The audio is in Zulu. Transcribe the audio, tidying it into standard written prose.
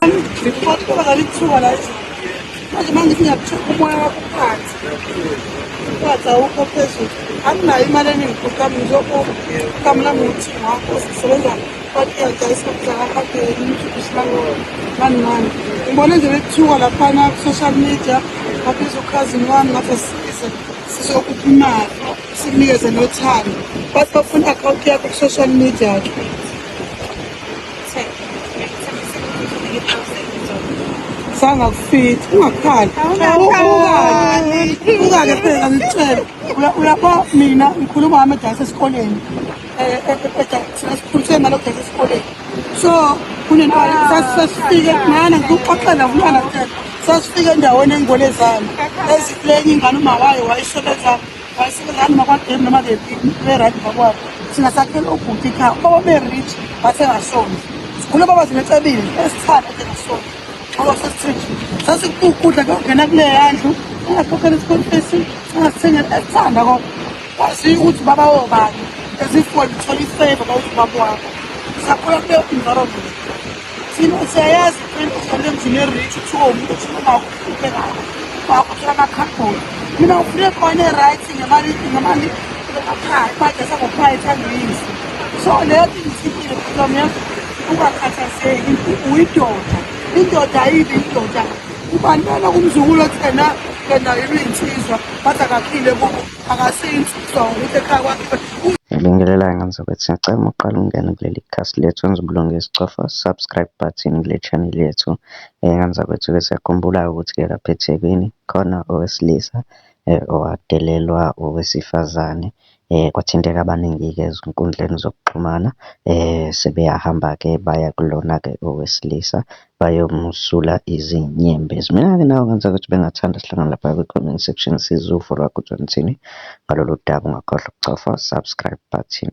Ngikuthola ithuba la manje uma ngithi ngiyakucheck umoya wakho uphansi uphansi awukho phezulu anginayo imali eningi bhuti wami ngizokukamla muthi wakho sisebenza nani nani ngibone nje bekuthiwa laphana ku-social media babiza ukhazini wami ngathi asize sizokupha imali sikunikeze nothando bathi bafuna i-akhawunti yakho ku-social media-ke. Sangakufithi ungakhali. Ukake phela ngikutshela. Uyabo mina ngikhuluma ngami edayisa esikoleni. Eh, eh, eh, thina sikhuliswe imali yokudayisa esikoleni. So kunento sasifike mana ngikuxoxela umntwana kuphela. Sasifike endaweni engolezana. Ezikulenye ingane uma wayo wayisebenza wayesebenza noma kwagame noma kephi be-right bakwabo thina sakhela ubhuti ekhaya ubaba be-rich basengasondli sikhule baba zinecebile esithanda engasondli ngoba sesithinje sasikukudla kuyongena kuleya ndlu singakhokhela isikole fesi singasithengela esithanda kodwa waziyo ukuthi baba wobani ezifoni uthola ifavor bawuthi ubaba wakho sakhula kuleyo environment. Thina siyayazi impilo uhlale emzini e-rich kuthiwa umuntu othi uma uhluphekayo wakuthola amakhadibhodi. Mina ngifune khona e-right ngemali ngemali emakhaya manje sengophaya ethangiyisi. So leyo nto ingithintile bhuti wami yazi ungakhathazeki uyindoda. Indoda ayibi indoda. Ubantwana kumzukulu othi ena yena yini insizwa bathi akakhile kubo akasiyo insizwa ngokuthi ekhaya kwakhe. Ngibingelela ngane zakwethu, ngiyacela uma uqala ukungena kuleli khasi lethu wenza ubulungiswa cofa subscribe button kule channel yethu. Ngane zakwethu-ke siyakhumbula ukuthi-ke lapha eThekwini khona owesilisa owadelelwa owesifazane kwathinteka abaningi-ke ezinkundleni zokuxhumana sebeyahamba-ke baya kulona-ke owesilisa bayomusula izinyembezi. Mina-ke nawe kungenzeka ukuthi bengathanda sihlangane lapha kwi-comment section sizwe uvo lwakho ukuthi uthini ngalolu daba. Ungakhohlwa ukucofa subscribe button.